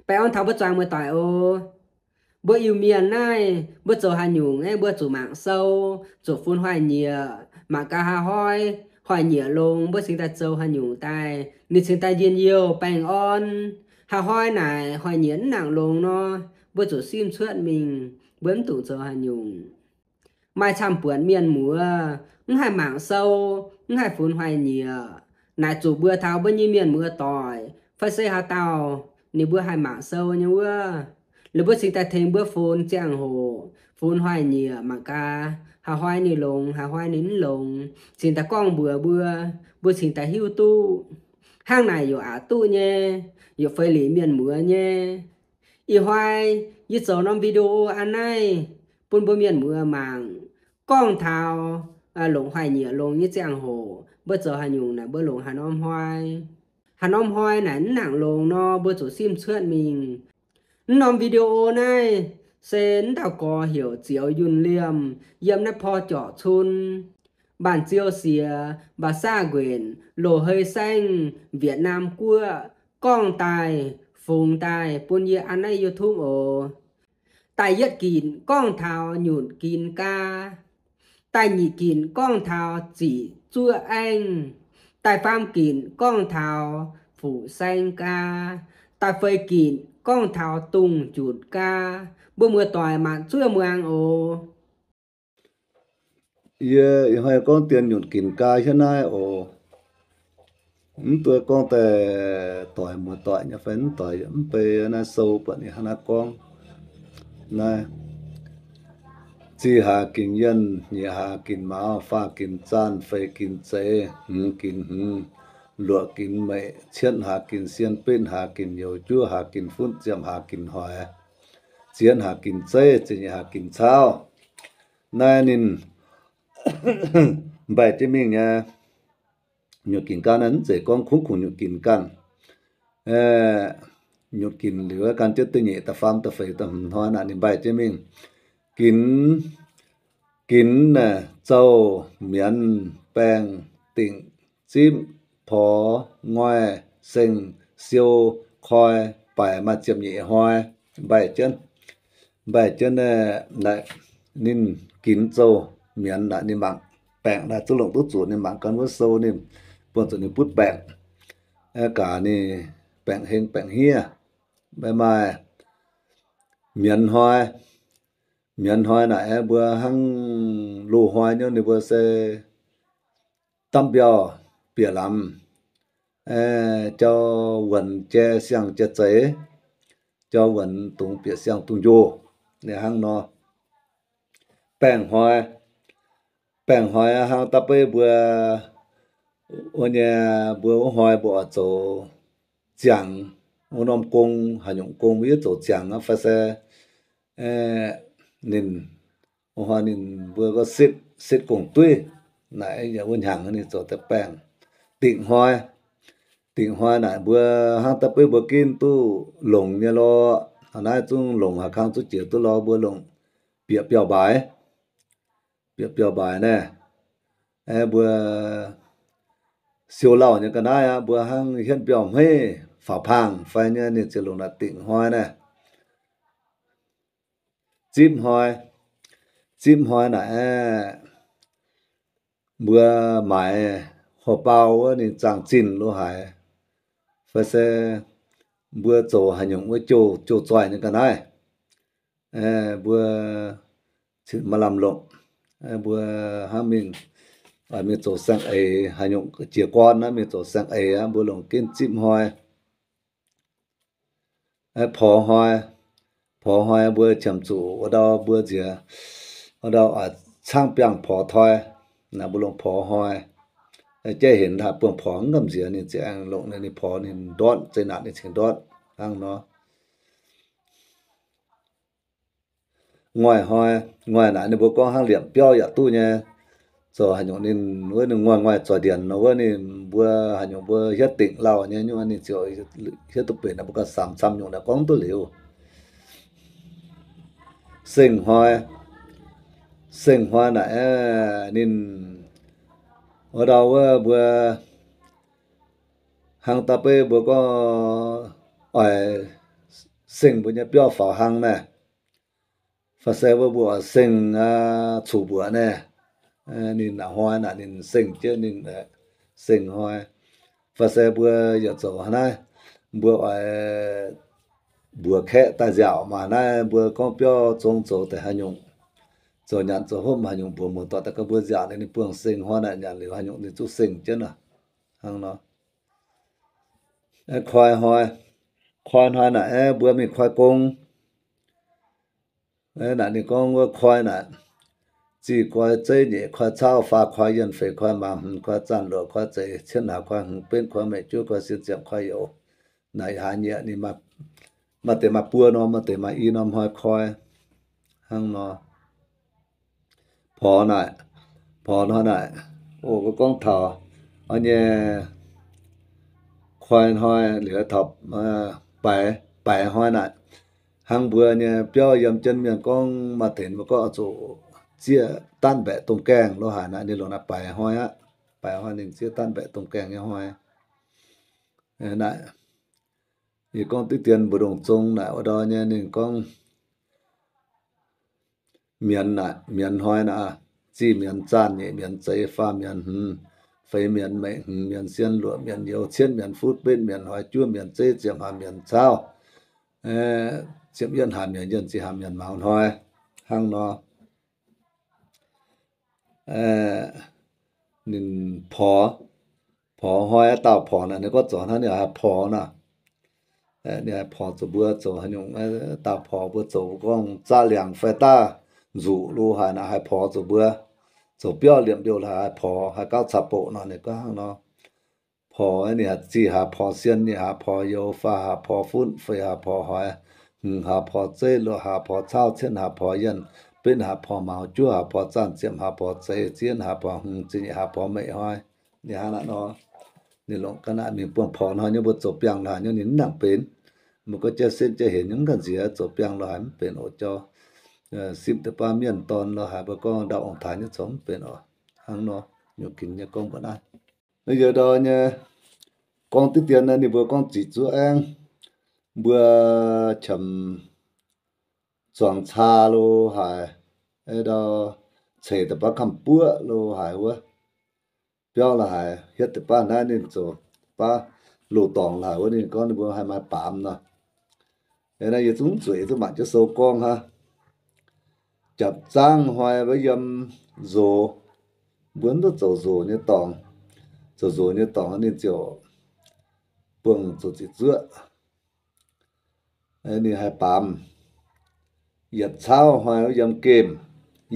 Baengh orn taux mbuo zuangx muoz-doic oc. Mbuo Iu-Mienh naaiv, mbuo zoux haaix nyungc aeqv, mbuo zuqc mangc sou, zuqc funx hnoi-nyieqc, mangc gaax haaix hnoi hnoi-nyieqc longx, mbuo cingx daaih zoux haaix nyungc daaih ninh cingx daaih njien-youh baengh orn. Haaix hnoi naaic hnoi-nyieqc mv nangc longx nor, mbuo zuqc simv cuotv mingh, mbuo mv dungx zoux haaix nyungc. Maaih camv-buonc mienh muoz mv haih mangc sou, mv haih funx hnoi-nyieqc, naaic zuqc mbuo taux mbuo nyei mienh muoz-doic fai se haaix dauh ninh mbuo haih mangc sou nyei wuov, ninh mbuo cingx daaih tengx mbuo funx ziangh hoc, funx hnoi-nyieqc mangc gaax haaix hnoi ninh longx, haaix hnoi ninh mv longx, cingx daaih gorngv mbuox mbuo, mbuo cingx daaih hiuv duqv. Hnangv naaic yaac aqc duqv nyei, yaac feix liqc mienh muoz nyei. Ih hnoi yie zoux norm video a'naaiv bun mbuo mienh muoz mangc, gorngv taux longc hnoi-nyieqc longx nyei ziangh hoc mbuo zoux haaix nyungc naaic mbuo longc haaix norm hnoi. Haaix norm hnoi naaic mv nangc longx nor mbuo zuqc simv cuotv mingh. Mv norm video naaiv se mv dauh gorx heuc Zioux Yunh Liemh yiem naaiv Por Jorqc Cun, Mbaanh Ziou Siex, Mbaanh Saah Nquenc, Loz-Hei Saengv, Vietnam Guoqv, gorngv daaih, fungx daaih bun yie a'naaiv YouTube oc. Da'yietv ginc gorngv taux nyutc ginx gaa. Da'nyeic ginc gorngv taux ziqc zuoqv aengv. Da'faam ginc gorngv taux fuqv saeng gaa. Da'feix ginc gorngv taux dungz junc gaa. Mbuo muoz-doic mangc zuov muangx oc. Yie ih hnoi gorngv dien nyutc ginx gaa hietv naaiv oc. Mv duqv gorngv daaih doic muoz-doic nyei fai mv doic, mv bei naaiv sou buatc ninh hnangv naaiv gorngv. Naaiv, zih hlaax ginx yienh, nyeic hlaax ginx mauz, faah ginx zaanh, feix ginx zeiz, hmz ginx hmz, luoqc ginx meic, cietv hlaax ginx sien, betv hlaax ginx youz, juov hlaax ginx funv, ziepc hlaax ginx hoix, ziepc hlaax ginx zeiv, ziepc nyeic hlaax ginx cauv. Naaiv ninh mbaih jienv mingh nyei. Nyutc ginx ganh naaiv mv zeiz gorngv kungx kungx nyutc ginx ganh. Nyutc ginx liuz ganh jienv da'nyeic da'faam da'feix da'hmz hnoi naaic ninh mbaih jienv mingh. Ginx, ginx naaic zouh, mienz, baengh, dingc, zipv, porx, ngoih, seng, siou, koi, baic, maaih ziepc nyeic hnoi mbaih jienv. Mbaih jienv naaic ninh ginx zouh mienz naaic ninh mangc baengc naaic zuqc longc duqv zuqc ninh mangc ganh wuov sou ninh buangh zuqc ninh butv baengc, gaax ninh baengc heng baengc hniev. Maiv maaih mienz hnoi. Mienz hnoi naaic mbuo hnangv loz-hnoi nyei ninh mbuo se damv mbiauh bieqc lamz, jauv wuonc jai siang jai zeix, jauv wuonc dungz bieqc siang dungz njoh. Ninh hnangv nor. Baengh hnoi, baengh hnoi hnangv da'beiv mbuo wuov nyei, mbuo wuov hnoi mbuo oix zoux ziangx wuov norm gong, haaix nyungc gong mbuo yietv zoux ziangx aqv fai se ninh, wuov hnoi ninh mbuo go setv, setv gong-duiv naaic, wuov hnyangx ninh zoux deix baengh. Dingc hnoi, dingc hnoi naaic mbuo hnangv da'beiv mbuo ginv duqv longc nyei lorqc, naaiv zungv longc haaix kang zungv jiex duqv lorqc, mbuo longc bieqc biauv-mbaaix. Bieqc biauv-mbaaix naaiv, mbuo siou lauh nyei ga'naaiv aqv, mbuo hnangv hietv biauv-hmeiv faaux pangh fai nyei ninh ziouc longc naaic dingc hnoi naaiv. Zipv hnoi, zipv hnoi naaic mbuo maaiz houx-baau wuov ninh zaangh zinh lo haaix, fai se mbuo zoux haaix nyungc wuov jouh, jouh zoih nyei ga'naaiv, mbuo cingx maaih lamh longc. Mbuo hnangv mingh, mingh zoux saeng-eix haaix nyungc jiez gorn naaiv, mingh zoux saeng-eix aqv, mbuo longc ginv zipv hnoi. Porx hnoi, porx hnoi mbuo qiemx zuqc wuov ndau mbuo nziex, wuov ndau oix caangv biangh porx toi, naaic mbuo longc porx hnoi. Jaiv henc haaix buangh porx mv gamh nziex ninh ziouc aengx longc ninh porx ninh ndortv, zeiz naanc ninh cingx ndortv hnangv nor. Ngoih hnoi, ngoih naaic ninh mbuo gorngv hnangv liepc biauv yaac duqv nyei. Zoux haaix nyungc ninh wuov ninh ngoih ngoih zoih ndienx nor wuov ninh mbuo haaix nyungc mbuo hietv dingc lauh nyei nyungc ninh ziouc hietv duqv benx naaic mbuo ganh samx camv nyungc naaic gorngv duqv liuz. Seng hnoi, seng hnoi naaic ninh wuov ndau wuov mbuo hnangv da'beiv mbuo gorngv oix seng mbuo nyei biauv faaux hnangv naaiv. Faa se mbuo mbuoqc seng cuqv mbuoqc naaiv, ninh hnoi naaic ninh seng jienv ninh seng hnoi. Faa se mbuo yaac zoux naaiv, mbuo oix mbuox kaeqv daaih nziaauc maaih naaiv mbuo gorngv biauv zong zoux deix haaix nyungc, zoux nyanc zoux hopv haaix nyungc mbuox muoz-doic daaih gaax mbuo nziaauc ninh, ninh buangh seng hnoi naaic nyanc liuz haaix nyungc ninh zuqc seng jienv aqv. Hnangv nor, koi hnoi, koi hnoi naaic aeqv, mbuo mingh koi gong. Naaic ninh gorngv wuov koi naaic, zih koi zeiv, nyeic koi cauv, faam koi yienh, feix koi maaz, hmz koi zaanh, luoqc koi zeix, cietv hlaax koi hmz, betv koi meih, juov koi sien, ziepc koi youz. Naaic haaix nyungc ninh maaih deix maaih buo norm, maaih deix maaih i norm hnoi koi. Hnangv nor, porx naaic, porx hnoi naaic, o, gorngv taux nyei koi hnoi liuz taux baix, baix hnoi naaic, hnangv mbuo nyei biauv yiem jienv mienh gorngv maaih deix mbuo gorngv zuqc zieqv danv mbaeqc domh gaengh lo haic naaic, ninh longc naaiv baix hnoi aqv. Baix hnoi ninh zieqv danv mbaeqc domh gaengh nyei hnoi. Naaic, yie gorngv diqv dien mbu'ndongx zong naaic wuov ndau nyei ninh gorngv mienz naaic, mienz hnoi naaic, zih mienz zaanh, nyeic mienz zeix, faam mienz hmz, feix mienz meih, hmz mienz sien, luoqc mienz youz, cietv mienz futv, betv mienz hoix, juov mienz zeiv, ziepc hlaax mienz cauv, ziepc yietv hlaax mienz yienh, zih hlaax mienz mauz hnoi. Hnangv nor, ninh porx, porx hnoi, dauh porx naaic ninh gorngv zoux hnangv ninh haih porx naaic. Ninh haih porx zoux mbuo zoux haaix nyungc, dauh porx mbuo zoux gorngv zaqv liangx fai daaih nzuqc lo haic naaic haih porx zoux mbuo, zoux biauv liemh liouh lo haic haih porx, haih gauv caqv-boqc nor ninh gorngv hnangv nor. Porx ninh haih zih hlaax porx sien, nyeic hlaax porx youz, faam hlaax porx futv, feix hlaax porx hoix, hmz hlaax porx zeiv, luoqc hlaax porx cauv, cietv hlaax porx yienh, betv hlaax porx mauz, juov hlaax porx zaanh, ziepc hlaax porx zeix, zieqv hlaax porx hmz, ziepc nyeic hlaax porx meih hnoi. Ninh hnangv naaic nor, ninh longc ga'naaiv mingh buangh porx hnoi nyei mbuo zoux biangh lo haic nyei ninh mv nangc benx. Mbuo gorngv jaiv setv jaiv henx nyei mv ganh nziex, zoux biangh lo haic mv benx oc jauv. Sipv deix baav mienh dorn lo haic mbuo gorngv ndau ong-taaix nyei zoux mv benx oc. Hnangv nor, nyungc ginx nyei gorngv mbuo naaiv. Naaiv yie ndau nyei gorngv diqv dien naaiv ninh mbuo gorngv ziqc zuoqv aengv, mbuo qiemx zuangx caa lo haic, ndau ceix deix baav kamv buoqv lo haic wuov, biauv lo haic, hietv deix baav naaiv ninh zoux baav loz-dorngc lo haic wuov, ninh gorngv ninh mbuo haih maaih baamz nor. Naaiv yie zungv zueiz zungv mangc jienv sou gorngv hnangv. Japc zaangv hnoi wuov yiem nzox, mbuo mv duqv zoux nzox nyei dorngx. Zoux nzox nyei dorngx ninh ziouc buangh zoux ziqc zuoqv. Ninh haih baamz. Yietc cauv hnoi wuov yiem gemh.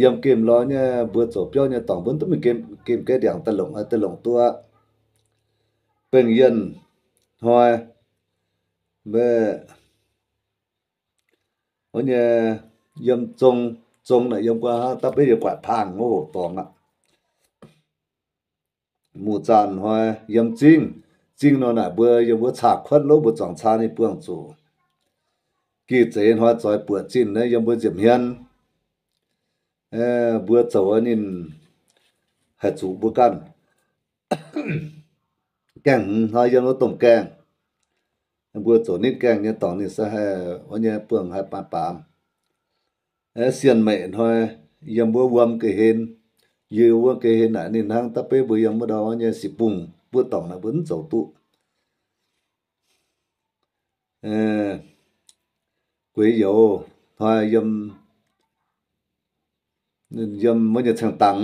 Yiem gemh lorz nyei mbuo zoux biauv nyei dorngx mbuo mv duqv mingh gemh, gemh gaeqv ndiangx daaih longc, daaih longc duqv aqv. Bengh yienh hnoi, mbuo wuov nyei yiem zong, zong naaic yiem gu'nguaaz daav beiv yiem guaatc paangh wuov hoc dorngx aqv. Muoz-zaanh hnoi yiem zingv, zingv nor naaic mbuo yiem wuov caa kuotv lov mbuo zuangx caa ninh buangh zuqc. Gih zeiz hnoi zoix buoqc zinh naaiv yiem mbuo nziepc hmien. Mbuo zoux ninh haih zuqc mbuo ganh. Gaengh hmz hnoi yiem wuov domh gaengh. Mbuo zoux nitv gaengh nyei dorngx ninh se haih wuov nyei buangh haih baamz baamz. Sienh meic hnoi yiem wuov wuom ga'hlen. Yie wuov ga'hlen naaic ninh hnangv da'beiv mbuo yiem wuov ndau nyei sipv bungh wuov dorngx naaic mbuo mv zoux duqv. Gueix youz hnoi yiem, yiem wuov nyei caeng dangx,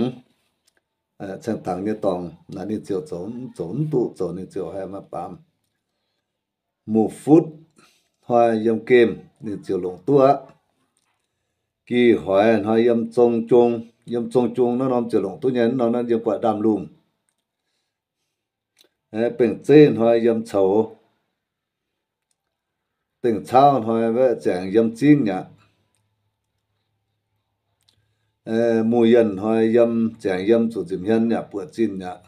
caeng dangx nyei dorngx naaic ninh ziouc zoux, zoux mv duqv, zoux ninh ziouc haih maaih baamz. Muoz-futv hnoi yiem gemh ninh ziouc longc duqv aqv. Gih hoix hnoi yiem zong jung, yiem zong jung naaiv norm ziouc longc duqv nyei, naaiv norm naaiv yiem guaix ndaamv-lungh. Bengh zeiv hnoi yiem coux. Dengh cauv hnoi wuov ziangx yiem zingv aqv. Muoz-yienh hnoi yiem ziangx yiem zuqc nziepc hmien aqv, buoqc zinh aqv.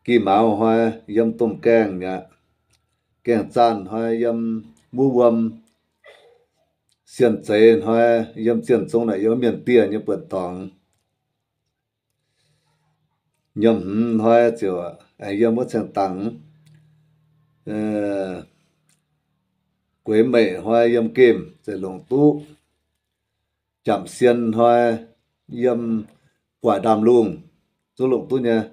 Gih mauz hnoi yiem domh gaengh aqv. Gaengh zaanh hnoi yiem wuov wuom. Sienh zeiz hnoi yiem zienh zong naaic yiem mienh dieh nyei buonc dorngx. Nyiemc hmz hnoi ziouc aengx yiem wuov caeng dangx. Gueix meic hnoi yiem gemh, zeiz longc duqv. Japc sien hnoi yiem guaax ndaamv-lungh, zungv longc duqv nyei.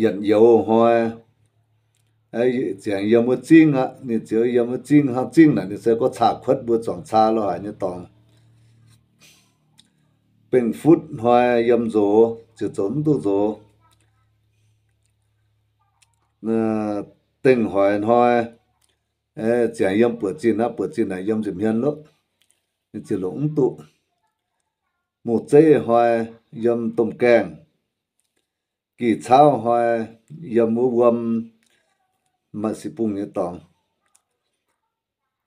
Yietc youz hnoi ziouc yiem wuov zingv aqv. Ninh ziouc yiem wuov zingv, hnangv zingv naaic ninh se gorngv caa kuotv mbuo zuangx caa lorh haic nyei dorngx. Bengh futv hnoi yiem nzox, ziouc zoux mv duqv nzox. Dengh hoic hnoi ziouc yiem buoqc zinh aqv. Buoqc zinh naaic yiem nziepc hmien loqv, ninh ziouc longc mv duqv. Muh zeiv hnoi yiem domh gaengh. Gih cauv hnoi yiem wuov wuom, maaih si bung nyei dorngx.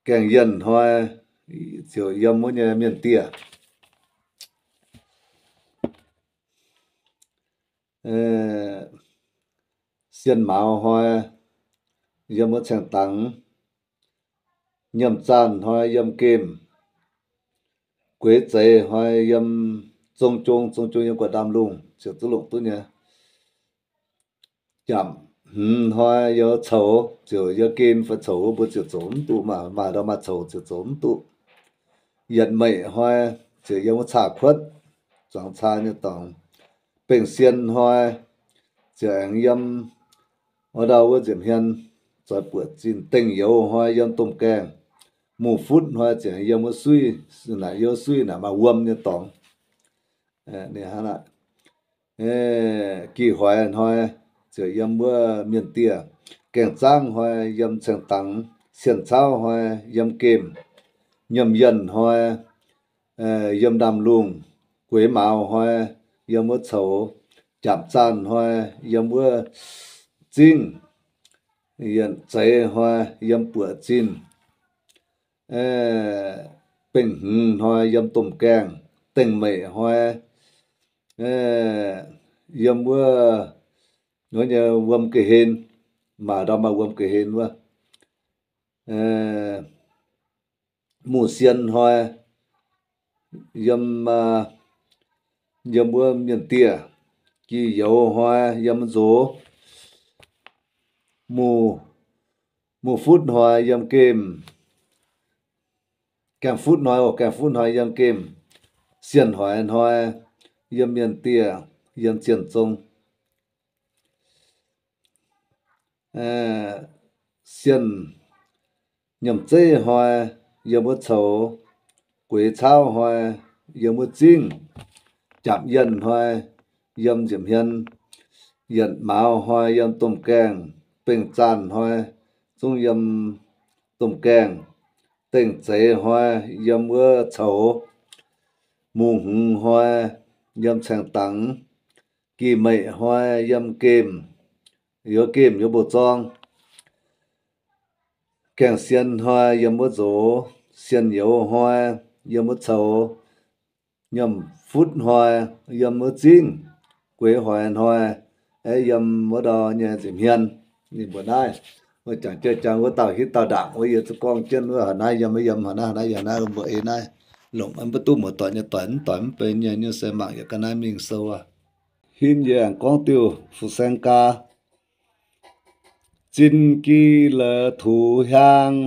Gaengh yienh hnoi ziouc yiem wuov nyei mienh dieh. Sienh mauz hnoi yiem wuov caeng dangx. Nyiemc zaanh hnoi yiem gemh. Gueix zeiz hnoi yiem zong jong, zong jong yiem guaax ndaamv-lungh ziouc duqv longc duqv nyei. Japc hmz hnoi yiem coux, ziouc yiem gemh fai coux wuov mbuo ziouc zoux mv duqv, maaih ndau maaih coux ziouc zoux mv duqv. Yietc meic hnoi ziouc yiem wuov caa kuotv, zuangx caa nyei dorngx. Bengh sien hnoi ziouc aengx yiem wuov ndau wuov nziepc hmien, zoix buoqc zinh. Dengh youz hnoi yiem domh gaengh. Muh futv hnoi ziouc aengx yiem wuov suiv, naaic yiem wuov suiv naaic maaih wuom nyei dorngx. Gih hoiz hnoi ziouc yiem wuov mienh dieh. Gaengh zaangv hnoi yiem caeng dangx. Sienh cauv hnoi yiem gemh. Nyiemc yienh hnoi yiem ndaamv-lungh. Gueix mauz hnoi yiem wuov coux. Japc zaanh hnoi yiem wuov zingv. Yietc zeiz hnoi yiem buoqc zinh. Bengh hmz hnoi yiem domh gaengh. Dengh meic hnoi yiem wuov, wuov nyei wuom ga'hlen, maaih ndau maaih wuom ga'hlen wuov. Muh sien hnoi yiem, yiem wuov mienh dieh. Gih youz hnoi yiem nzox. Muh, muh futv hnoi yiem gemh. Gaengh futv hnoi, gaengh futv hnoi yiem gemh. Sienh hoiz hnoi yiem mienh dieh, yiem zienh zong. Sienh nyiemc zeiv hnoi yiem wuov coux, gueix cauv hnoi yiem wuov zingv, japc yienh hnoi yiem nziepc hmien, yietc mauz hnoi yiem domh gaengh, bengh zaanh hnoi zungv yiem domh gaengh, dengh zeiz hnoi yiem wuov coux, mungz hmz hnoi yiem caeng dangx, gih meic hnoi yiem gemh, yiem gemh yiem mbuo zorng. Gaengh sien hnoi yiem wuov nzox, sien youz hnoi yiem wuov coux, nyiemc futv hnoi yiem wuov zingv, gueix hoiz hnoi aeqv, yiem wuov ndau nyei nzipc hmien. Ninh mbuo naaiv, wuov jangx jienv jangx wuov dauh hitv dauh ndaangc wuov, yie zuqc gorngv jienv wuov, haaix naaiv yiem, yiem haaix naaiv, haaix naaiv yiem naaiv, mbuo ei naaiv longc mv duqv muoz-doic nyei doic, mv doic mv benx nyei, nyei se mangc yaac ga'naaiv mingh sou aqv. Hin yie aengx gorngv diuh fu-saeng gaa. Zinh gi lez tux hiaang,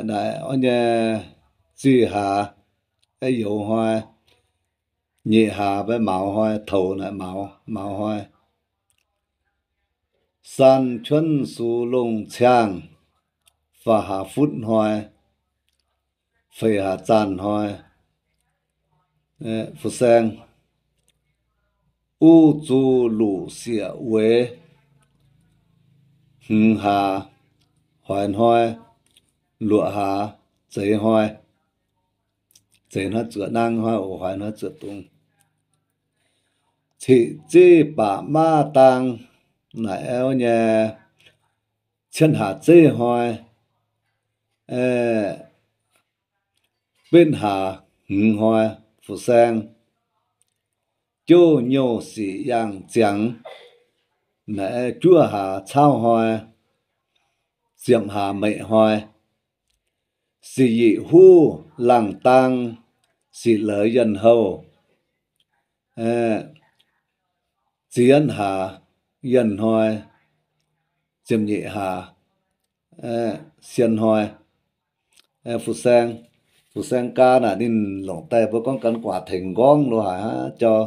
naaic nyei zih hlaax, aeqv, youz hnoi, nyeic hlaax mbaeqv maux hnoi, toux naaic maux, maux hnoi. San cuonv sux longh ciangh, faam hlaax futv hnoi, feix hlaax zaanh hnoi, fu-saeng, uv zuqc luqc sieqv weic, hmz hlaax hoix hnoi, luoqc hlaax zeix hnoi, zeix hnoi zuoqc nang hnoi oc, hoix hnoi zuoqc dungz. Ciqv zeiv baac maav dang, naaic aeqv nyei, cietv hlaax zeiv hnoi, betv hlaax hmz hnoi, fu-saeng, jouv nyouh sic yangh ziangx, naaic aeqv juov hlaax cauv hnoi, ziepc hlaax meic hnoi, sic yic huv laangh dang, sic leix yienh houh, Ziepc yietv hlaax, yienh hnoi, ziepc nyeic hlaax, sien hnoi, fu-saeng, fu-saeng gaa naaic ninh longc daaih mbuo gorngv gan guaax tengx nqorngv lo haaix aqv, jauv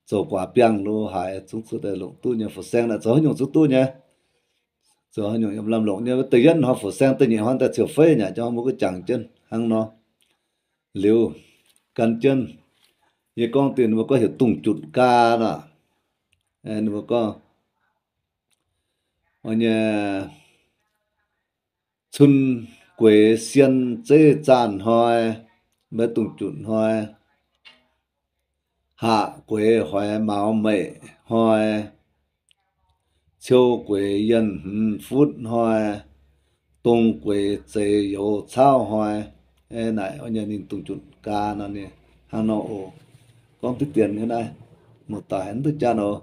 zoux guaax biangh lo haaix, zungv cuotv daaih longc duqv nyei. Fu-saeng naaic zoux haaix nyungc zungv duqv nyei. Zoux haaix nyungc yiem lamh longc nyei. Da'yietv hnoi fu-saeng, da'nyeic hnoi daaih ziouc feiv nyei. Jauv mbuo gorngv jangx jienv hnangv nor. Liuz gan jienv, yie gorngv deix ninh mbuo gorngv heuc dungz junc gaa naaic. Ninh mbuo gorngv nyei, cun gueix sien zeiv zaanh hnoi, maiv dungz junc hnoi, haqc gueix hoix mauz meic hnoi, ciou gueix yienh hmz futv hnoi, dong gueix zeix youz cauv hnoi. Naaic ninh dungz junc gaa nor, hnangv nor oc. Gorngv diqv dien nyei naaiv, muoz-doic mv duqv jaa oc.